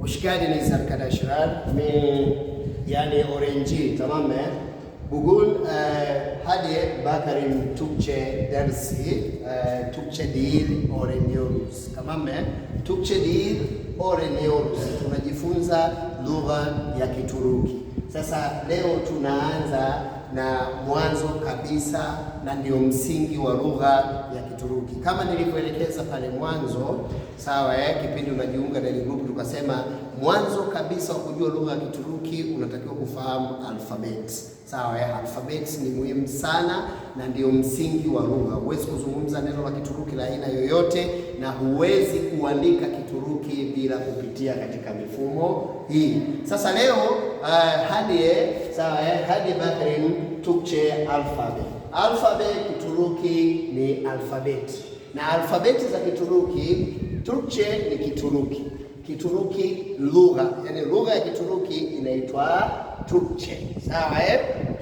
Hoş geldiniz arkadaşlar. Ben yani öğrenci, tamam mı? Bugün hadi bakalım Türkçe dersi, Türkçe dil öğreniyoruz, tamam mı? Türkçe dil öğreniyoruz. Tunajifunza lugha ya Kituruki. Sasa leo tunaanza na mwanzo kabisa na ndio msingi wa lugha ya Kituruki. Kama nilivyoelekeza pale mwanzo, sawa kipindi unajiunga na ile group tukasema mwanzo kabisa wa kujua lugha ya Kituruki unatakiwa kufahamu alfabeti. Sawa alfabeti ni muhimu sana na ndio msingi wa lugha. Huwezi kuzungumza neno la Kituruki la aina yoyote na huwezi kuandika Kituruki bila kupitia katika mifumo hii. Sasa leo hadi sawa hadi bakrin Türkçe alfabe. Alfabe Kituruki ni alfabeti. Na alfabeti za Kituruki, Türkçe ni Kituruki. Kituruki lugha, yani lugha ya Kituruki inaitwa Türkçe. Sawa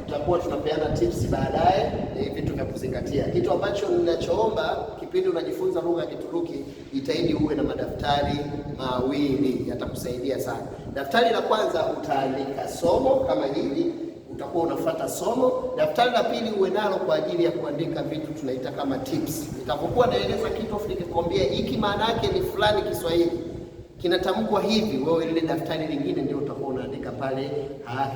Tutakuwa tunapeana tips baadaye, ni vitu vya kuzingatia. Kitu ambacho ninachoomba kipindi unajifunza lugha ya Kituruki, jitahidi uwe na madaftari mawili, yatakusaidia sana. Daftari la kwanza utaandika somo kama hili, utakuwa unafuata somo. Daftari la pili uwe nalo kwa ajili ya kuandika vitu tunaita kama tips. Nitapokuwa naeleza kitu afu nikikwambia hiki maana yake ni fulani Kiswahili kinatamkwa hivi, wewe lile daftari lingine ndio utakuwa unaandika pale,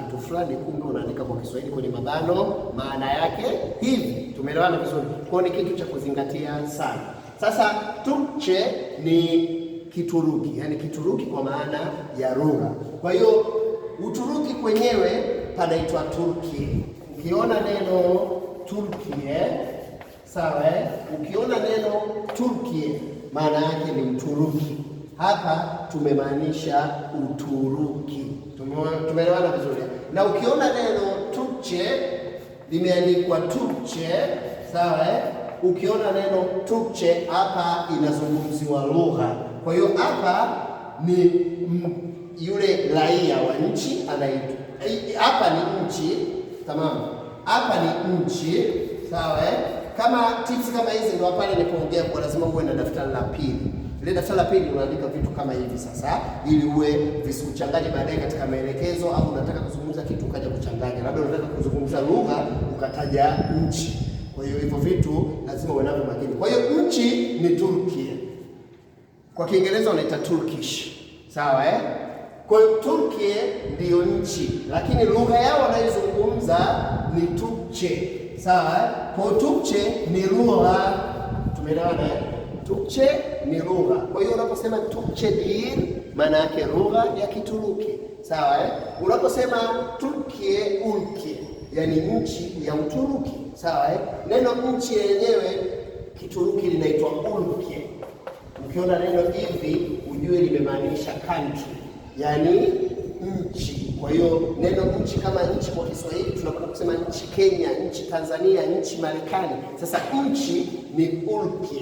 kitu fulani, kumbe unaandika kwa Kiswahili kwenye mabano maana yake hivi. Tumeelewana vizuri? Kwa ni kitu cha kuzingatia sana. Sasa Türkçe ni Kituruki, yani Kituruki kwa maana ya lugha. Kwa hiyo Uturuki kwenyewe panaitwa Turki. Ukiona neno Turkiye, sawa ukiona neno Turkiye maana yake ni Mturuki. Hapa tumemaanisha Uturuki. Tumeelewana vizuri? Na ukiona neno Türkçe limeandikwa Türkçe, sawa Ukiona neno Türkçe hapa inazungumziwa lugha. Kwa hiyo hapa ni yule raia wa nchi anaitwa. Hapa ni nchi, tamam. Hapa ni nchi, sawa Kama tips kama hizi ndio pale nilipoongea kwa lazima uwe na daftari la pili. Ile daftari la pili unaandika vitu kama hivi sasa, ili uwe visikuchanganye baadaye katika maelekezo, au unataka kuzungumza kitu ukaja kuchanganya, labda unataka kuzungumza lugha ukataja nchi. Kwa hiyo hivyo vitu lazima uwe navyo makini. Kwa hiyo nchi ni Turki, kwa Kiingereza wanaita Turkish, sawa Kwa hiyo Turki ndiyo nchi, lakini lugha yao wanayozungumza ni Türkçe, sawa Kwa hiyo Türkçe ni lugha, tumeelewana Türkçe ni lugha. Kwa hiyo unaposema Türkçe dil maana yake lugha ya Kituruki, sawa Unaposema Türkiye ülke, yani nchi ya Uturuki, sawa Neno nchi yenyewe Kituruki linaitwa ülke. Ukiona neno hivi ujue limemaanisha country, yani nchi. Kwa hiyo neno nchi kama nchi kwa Kiswahili tunakwenda kusema nchi Kenya, nchi Tanzania, nchi Marekani. Sasa nchi ni ülke.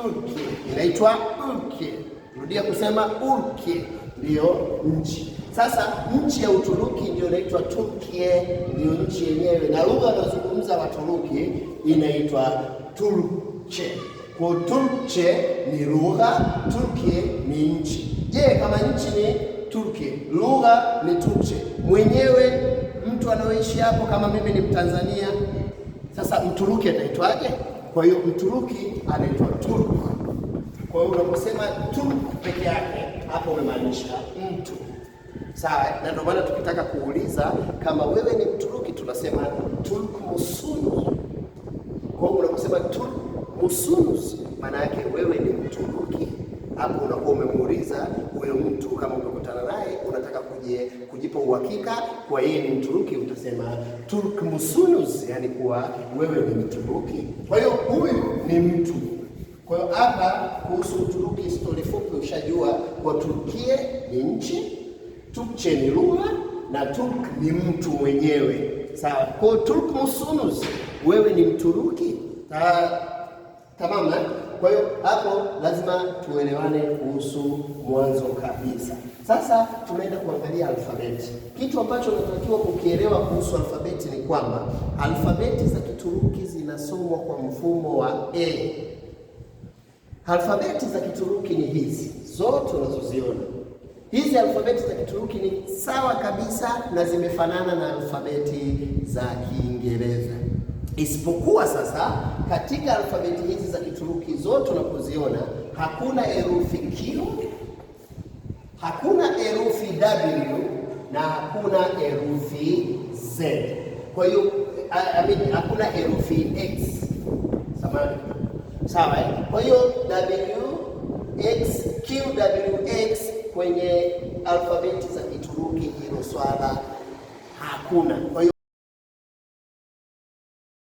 Ülke inaitwa ülke. Rudia kusema ülke ndiyo nchi. Sasa nchi ya Uturuki ndio inaitwa Türkiye, ndiyo nchi yenyewe, na lugha wanazungumza Waturuki inaitwa Türkçe. Kwa Türkçe ni lugha, Türkiye ni nchi. Je, kama nchi ni Türkiye, lugha ni Türkçe, mwenyewe mtu anaoishi hapo kama mimi ni Mtanzania, sasa Mturuki anaitwaje? Kwa hiyo Mturuki anaitwa Turk. Kwa hiyo unaposema Turk peke yake hapo umemaanisha mtu, sawa? Na ndio maana tukitaka kuuliza kama wewe ni Mturuki tunasema Turk musunuz. Kwa hiyo unaposema Turk musunuz maana yake wewe ni Mturuki. Hapo unakuwa umemuuliza huyo mtu, kama umekutana naye unataka kujipa uhakika kwa yeye ni Mturuki, utasema Turk musunuz, yani kuwa wewe ni Mturuki. Kwa hiyo huyu ni mtu. Kwa hiyo hapa kuhusu Uturuki, stori fupi ushajua kwa Turkie ni nchi, Türkçe ni lugha na Turk ni mtu mwenyewe, sawa? Kwa Turk musunuz, wewe ni Mturuki. Tamam. Kwa hiyo hapo lazima tuelewane kuhusu mwanzo kabisa. Sasa tunaenda kuangalia alfabeti. Kitu ambacho unatakiwa kukielewa kuhusu alfabeti ni kwamba alfabeti za Kituruki zinasomwa kwa mfumo wa A. Alfabeti za Kituruki ni hizi zote unazoziona. Hizi alfabeti za Kituruki ni sawa kabisa na zimefanana na alfabeti za Kiingereza, isipokuwa sasa katika alfabeti hizi za Kituruki zote unapoziona hakuna herufi Q, hakuna herufi W na hakuna herufi Z. Kwa hiyo, I mean, hakuna herufi X. Samahani. Sawa, eh? Kwa hiyo W X Q W X kwenye alfabeti za Kituruki hilo swala hakuna. Kwa hiyo